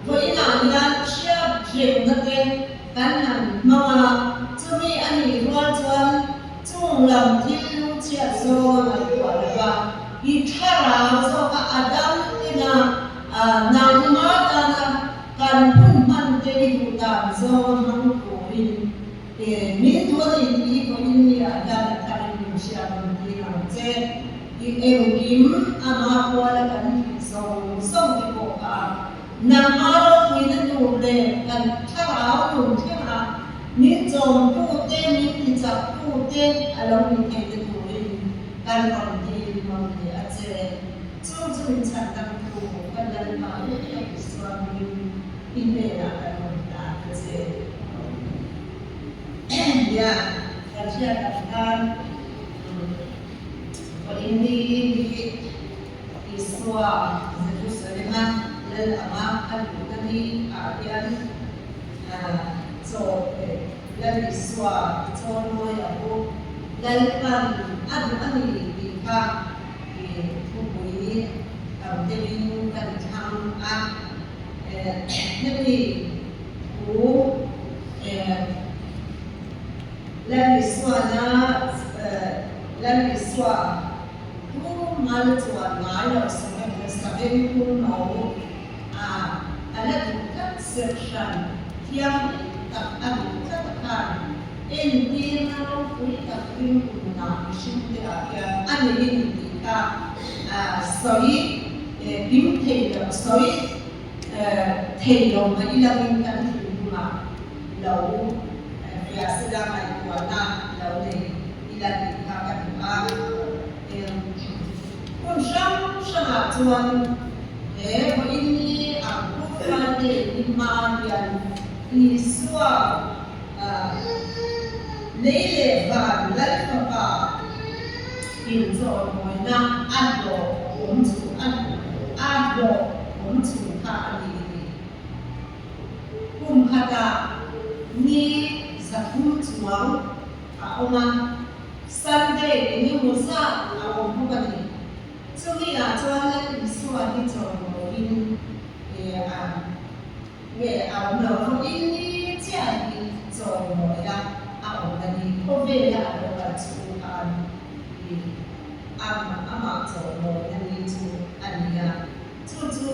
Vawiinah hian hriat rengna te kan han hmang a, chumi a nih rual chuan Chung lam thil lungchhiat zawng a ngaihtuah lo va, i thlarau zawka a dam ina nangma tana kan hun hman te i duh dan zawng a hmang turin min duh a ni tih i vawiin ni ah hian a tharin min hriat rawn tir ang che. I engkim ama kuala kan tih zawng zawng te pawh kha nangma ropuina tur leh kan thlarau nun thlengah Min chawmtute, min tichaktute a lo ni thei te turin kan rawn dil nawn leh a che. Chu chu min chhan dangtu kan Lalpa leh ka Isua hmingin i hnenah kan rawn hlan a che. Nia, kan hriat ang khan vawiin ni hi Isua Jerusalem-a Lal anga a luhna ni ah hian Chaw leh Lal Isua i chawl mawi ang u. Lalpan a duh a ni tih kha i thupui tam deuhin kan thlang a. Hemi thu Lal Isuana Lal Isua thu mal chuan ngai lo saveng phung no a a la duh tlat serh hran thianghlim tak a duh tlat a khan entirna ropui tak ringkunah mihringte ah hian a nei a ni tih kha sawi kim thei lo sawi thei lo mai langin kan thinlungah. Lo fiah sela ngaihtuahna lo nei ila tih kha ka duh a. Hun hrang hrangah chuan he vawiin ni ang Good Friday ni hma hian Isua lei leh van Lal Fapa inchawhmawina a hlawh awm chhun a hlawh awm chhun kha a ni a ni. Kum khatah ni 300 chuang a awm a, Sunday eng emaw zat a awm bawk a ni. Chumi ah chuan Lal Isua hi chawimawiin a nge a awm lo, vawiin ni chiah hi chawimawia a awm a ni. Khawvela a lo kal chhung khan amah chawimawina ni chu a ni a. Chu chu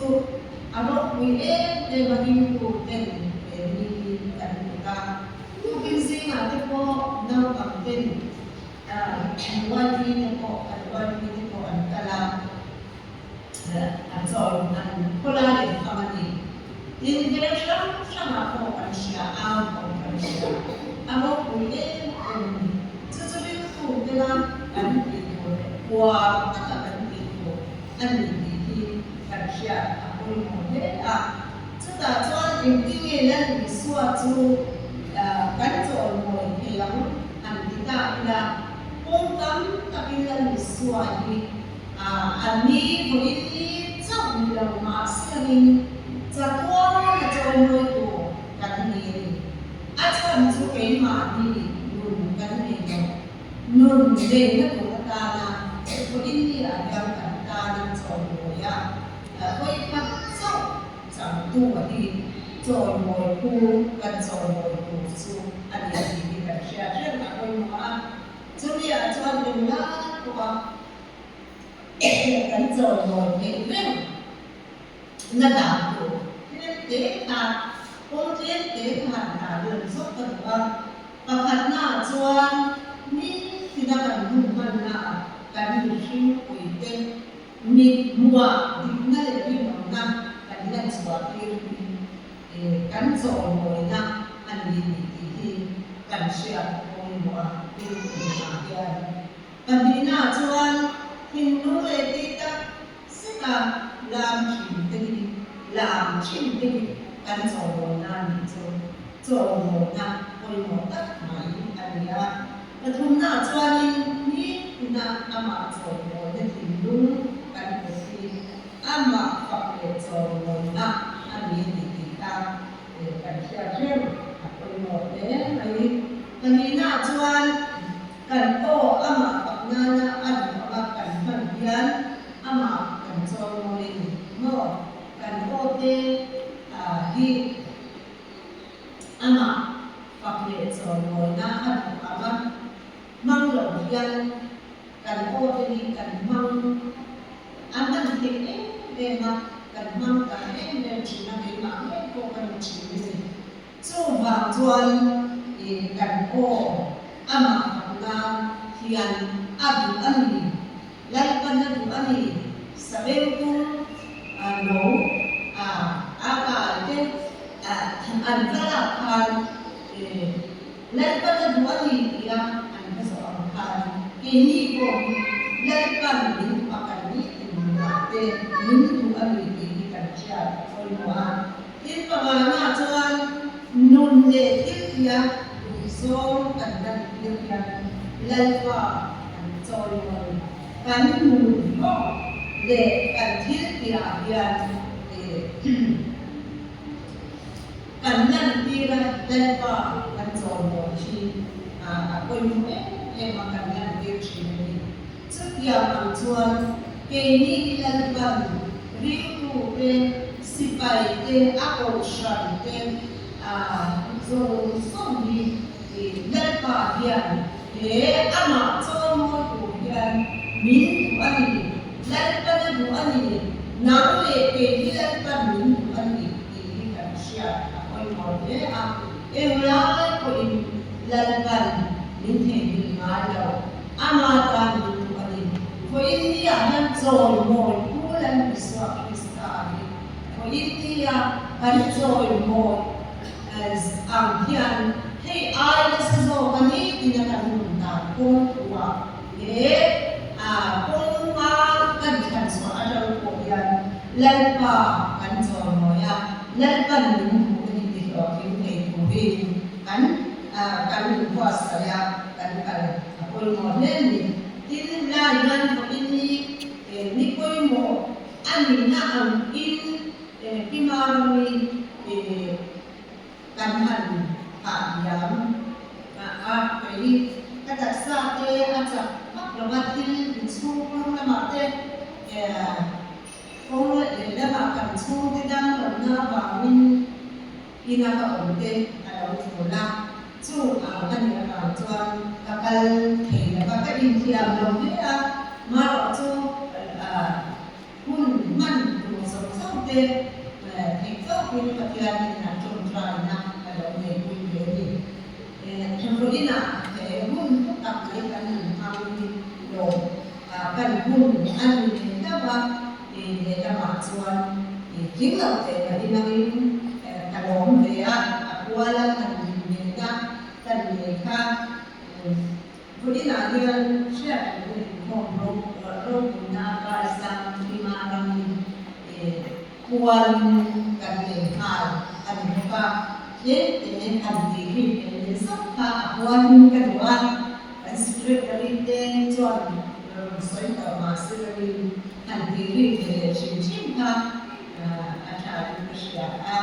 a ropui em em a ringtu ten he ni hi kan hmu ta. Tukin zingah te pawh naupang ten YP te pawh an YP te pawh an kal a, a chawi an khawlai an fang a ni. Tin veng hrang hrangah pawh kan hria, au pawh kan hria. A ropui em em a ni. Chu chu ringtu tena kan tih tur leh puar taka kan tih tur a ni tih hi kan hriat a pawimawh hle a. Chutah chuan engtinge Lal Isua chu kan chawimawi thei ang han ti ta ila, kawng tam takin Lal Isua hi a ni vawiin ni chauh ni lo mahse-in chatuan a chawimawi tur kan ni a ni. A chhan chu keimahni nun kan nei lo. Nun neihna tur atana vawiin ni ah hian kan tan an chawimawi a, hawi khat chauh changtu a hi chawimawi phu kan chawimawi tur chu a ni tih hi kan hriat reng a pawimawh a. Chumi ah chuan englai pawha kan chawimawi theih reng na dan tur tlem te kha kawng tlem te kha han tarlan zawk ka duh a. Pakhatnaah chuan ni tina kan hun hmannaah kan mihring puite mit hmuah dikna leh rinawmna kan la chhuah tir hi kan chawimawina a ni tih tih hi kan hriat pawimawh a rinawmnaah hian. Pahnihnaah chuan thinlung leh tih tak zeta lam thin te hi lam thin te hi kan chawimawina a nih chu. Chawimawina pawimawh tak mai a ni a. Pathumnaah chuanin nitina amah chawimawina thinlung kan put hi amah fak leh chawimawina a ni tih tih kha kan hriat reng a pawimawh hle mai. Pahnihnaah chuan kan aw amah fak nana a duh anga kan hman hian amah kan chawimawi a ni maw? Kan aw te hi Amah fak leh chawimawina a duh ang a, hmang lo hian kan aw te hi kan hmang a hman theih em em a, kan hmang tam em em thin a, keimah ngei pawh ka ni thin a ni. Chuvang chuan kan aw amah fak nan hian a duh a ni, Lalpan a duh a ni, Sabengtung a no a a kai te an va lak khan Lalpan a duh a ni tia an va zawh ang khan keini pawh hi Lalpan min duh a kan ni ti nunah te min duh a ni tih hi kan hriat a pawimawh a. Thil pangana chuan nun leh thil tia duhzawng kan lan tir hian Lalpa kan chawimawi. Kan nun hlawk leh kan thil tiah hian kan lan tir a, Lalpa kan chawimawi hi a pawimawh em em a, kan lan tir thin a ni. Chutiang ang chuan keini hi Lalpan ringtute, sipaite, a kohhrante zawng zawng hi Lalpa hian he amah chawimawi tur hian min duh a ni, Lalpan a duh a ni, nang leh kei hi Lalpan min duh a ni tih hi kan hriat a pawimawh hle a, englai pawhin Lalpan min theihnghilh ngai lo. Ama tan min duh a ni. Vawiin niah hian chawimawi Pu Lal Isua Krista hi vawiin nia kan chawimawi ang hian. Lalpa kan chawimawi a, Lalpan min hmuhna hi tihlawhtling thei turin kan kan inbuatsaih a, kan kal a pawimawh hle a ni. Tin, lai hian pawhin hi ni pawimawh a nihna angin Pima rami kan han thah diam a, kei ka taksa te a chak vak lo a, thil inchhung rawng lamah te kawng leh lamah kan chhungte dang lohna avangin ina ka awm te a lo thul a, chung ang a nih avang chuan ka kal thei lo va, ka inthiam lo hle a, marawh chu Hun hman tur zawng zawng te theih tawkin Pathian hnenah tawngtaina a lo neipui ve a ni. Vawiinah he hun hlu tak mai kan han hmang hi lawm kan hun a ni ve hlauh a, lehlamah chuan tling lo teh mah inangin ka lawm ve a, a kuala han inneihna kan nei kha. Vawiinah hian hriat reng inkhawm ropuina kaisang Hima ramin kualin kan nei nghal a ni bawk a, tlem te han tih ri ve leh zauh kha a kualin ka duh a, kan secretary te chuan rawn sawi tawh mah se lovin han tih ri ve leh hrim hrim kha a tha in ka hria a.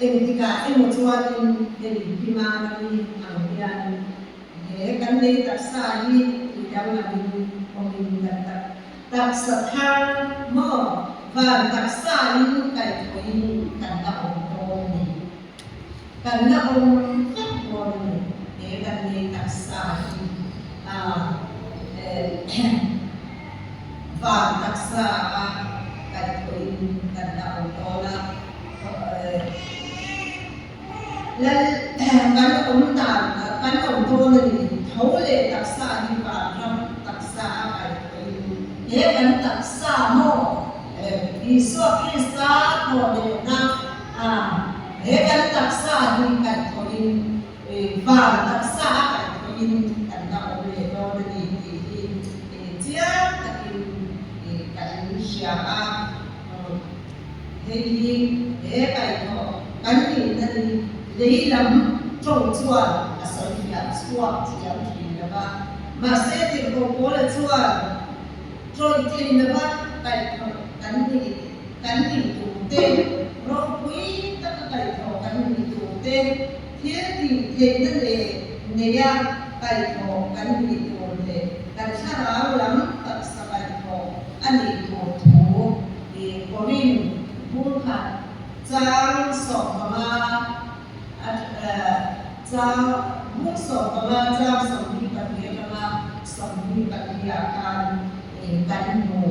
Engtikah emaw chuanin hei Hima rami ang hian he kan lei taksa hi tih danglamin awmin kan tak taksa thar maw van taksa in kaihthawhin kan la awm dawn a ni. Kan la awm vek dawn a ni he kan lei taksa hi van taksa a kaihthawhin kan la awm dawn a. Lal kan awm dan kan awm dawn a ni. Tho leh taksa hi vanram taksa a kaihthawhin he kan taksa maw Isua Krista thaw lehna he kan taksa hi kaihthawhin van taksa a kaihthawhin kan la awm leh dawn a ni tih hi chiang takin kan hria a. Hei hi he kaihthawh kan nihna hi lei lam tawng chuan a sawi fiah chhuak thiam thin lo va. Mahse tirhkoh Paula chuan tawih thei lova kaihthawh kan nih kan nih tur te, ropui taka kaihthawh kan nih tur te, thil tih theihna leh neia kaihthawh kan nih tur leh kan thlarau lam taksa kaihthawh a nih tur thu i Korin bungkhat chang 15 a chang bung 15 chang 22 atanga 24 ah khan kan hmu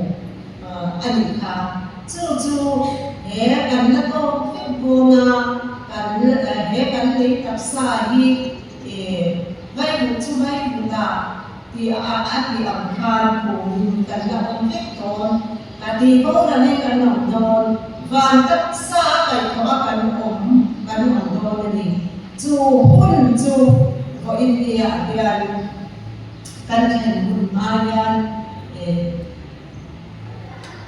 a nih kha. Chu chu he kan la tawk vek dawn a, kan he kan lei taksa hi Vaivut chu vaivutah tih a a tih ang khan phumin kan la awm vek dawn. A tih boralin kan awm dawn. Van taksa a kaihthawh a kan awm kan awm dawn a ni. Chu hun chu vawiin niah hian kan thlen hun hma hian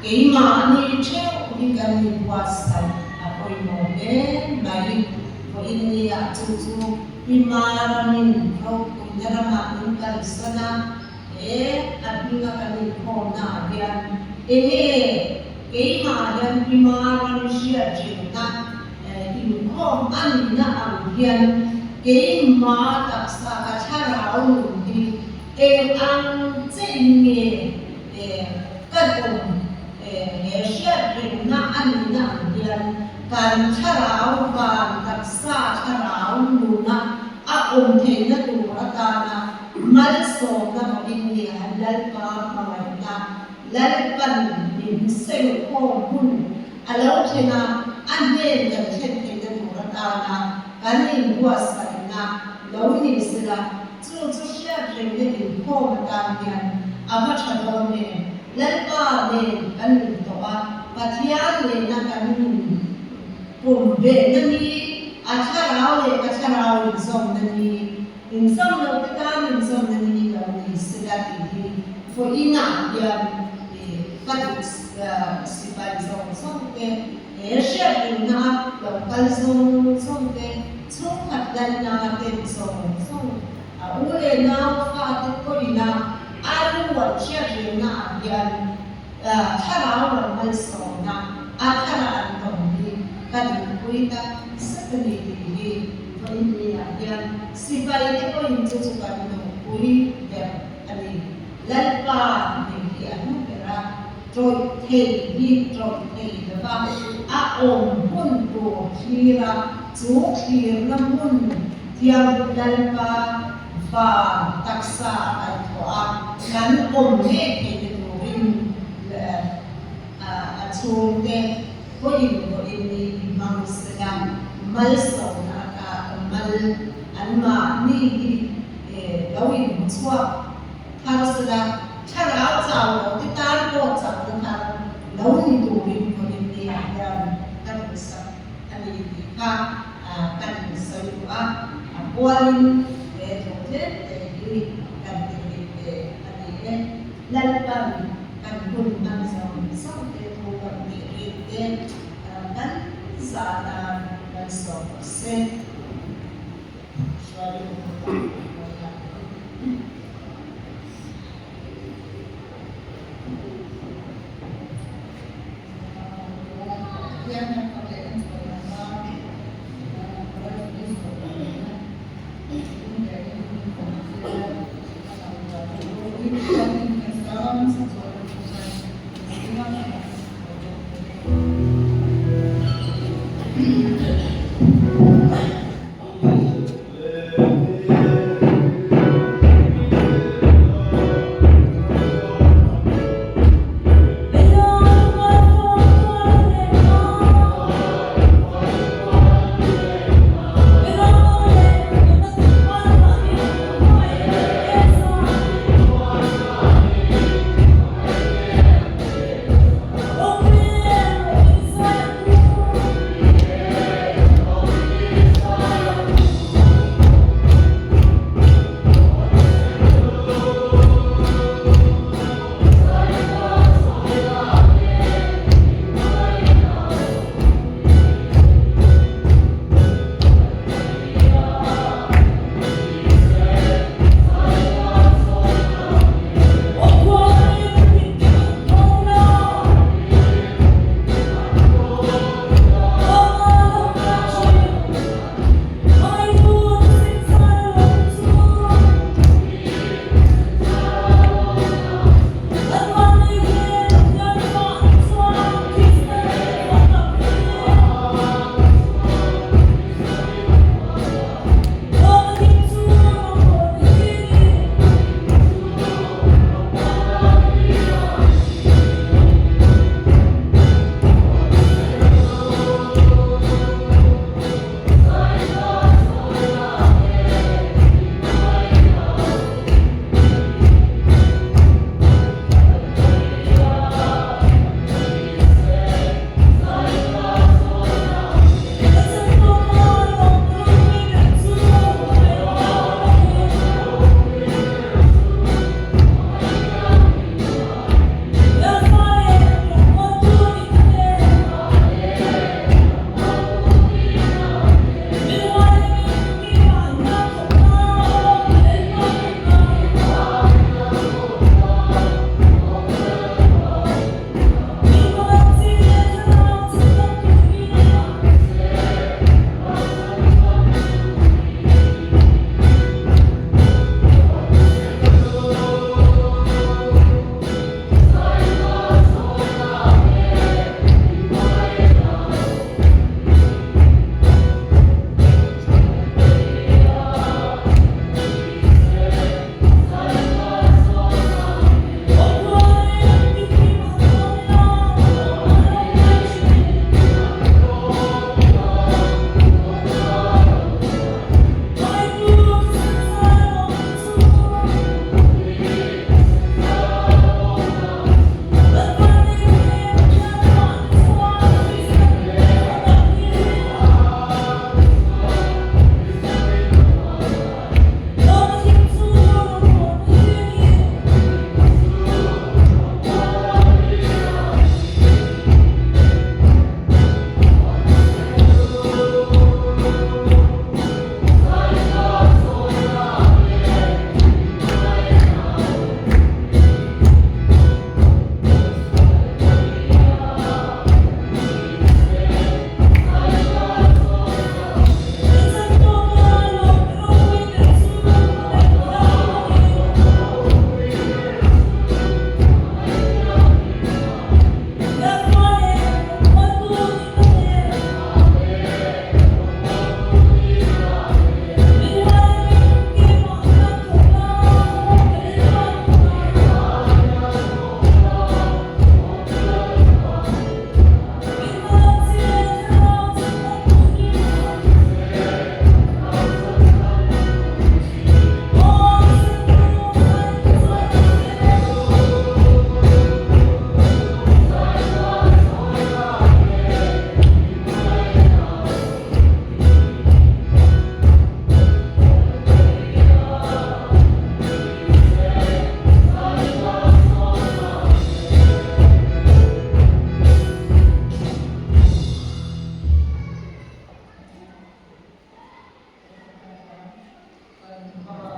keimahni theuh hi kan inbuatsaih a pawimawh hle mai. Vawiin niah chu chu Hima ramin ropuina ramah min kalsan a, he a hminga kan inkhawmnaah hian enge keimah hian Hima ram hriatrinna inkhawm a nihna ang hian keimah taksa ka thlarau nun hi eng ang chein nge ka awm he hriatrinna a nihna ang hian kan thlarau van taksa thlarau nuna a awm theihna tur atana malsawmna vawiin ni a Lalpa hmangaihna Lalpan min sengkhawm hun a lo thlen a, a hnen kan thlen theihna tur atana kan inbuatsaihna lo ni sela chu chu hriatrengna inkhawm atan hian a va tha dawn em? Lalpa nen kan in tawh a, Pathian nena kan in pum behna ni, a thlarau leh ka thlarau inzawmna ni, inzawm lo te tan inzawmna ni lo ni sela tih hi vawiinah hian i. Ka duh sipai zawng zawng te, he hriatrinna a lo kal zawng zawng te, chhungkhat lalna ten zawng zawng a u leh nau fa te pawhin a a rual hriatrinna ah hian thlarau ram malsawmna a thara an tawn hi ka duhpui tak zet a ni tih hi vawiin ni ah hian sipai te pawhin chu chu kan duhpui ber a ni. Lalpa nih hi a hnu ber a, tawih thei hi tawih thei lova a awm hun tur thlir a, chu thlirna hmun thianghlim Lalpa van taksa a kaihthawh a, kan awm ngei thei te turin a chhungte pawhin pawhin ni i hmang sela malsawmna ata mal anmahni hi lo inhmuchhuak thar sela, thlarau chau lo te tan pawh chakna thar lo ni turin vawiin ni ah hian ka duhsak a ni tih kha kan insawi duh a, a pualin he thu tlem te hi kan ti hlih ve a ni e. Lalpan kan hun hman zawng zawng te thu kan tih rin te kan za tan kan sawm rawh se.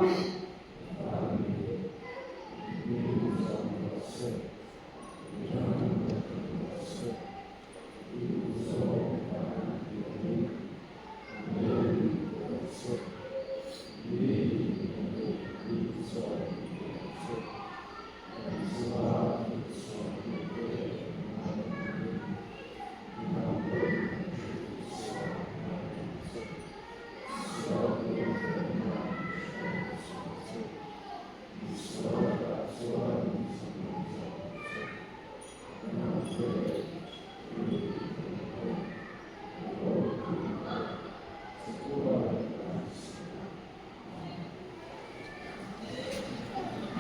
a.